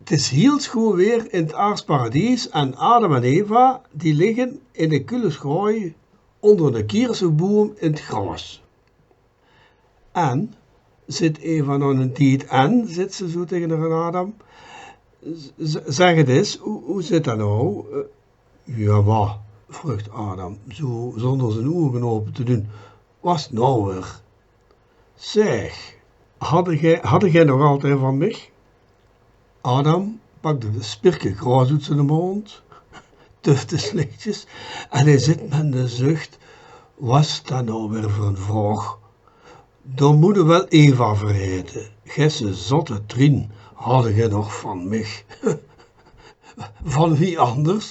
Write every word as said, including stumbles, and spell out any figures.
'T Is hiel schoon weer in 't aardsparadies en Adam en Eva, die liggen in de kuule sjoei onder de kierseboum in 't graos. En, zit Eva nao 'nen tied, en, zit ze zoe tege häören Adam, z-, zeg 't ins, hoe, hoe zit dat now? Eh, jao, wa? Vreug Adam, zoe zónder zien ouge ope te doen. Wa's 't now weer? Zeg, hadde geer, hadde geer nog altied van mich? Adam pakde 't spierke graos oet ziene móndj, tufde 's lichtjes en hae zit mèt 'ne zucht: Wa's dat now weer veur 'n vraog? Dao mót geer waal Eva veur hete. Gesse zotte trien hadde geer nog van mich. Van wie anders?